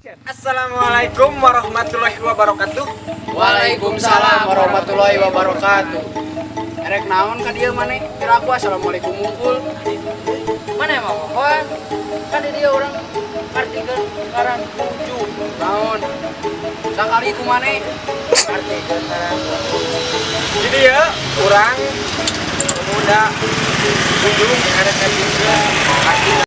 Assalamualaikum warahmatullahi wabarakatuh. Waalaikumsalam warahmatullahi wabarakatuh. Erek naon ka dieu maneh? Kira aku assalamualaikum mungkul. Mana emang pohon? Kan di dieu urang ngartikeun ngaran Ujung. Naon? Sakali ku maneh. Ngartikeun ngaran Ujung. Jadi ya, urang pemuda Ujung erek ngartikeun arti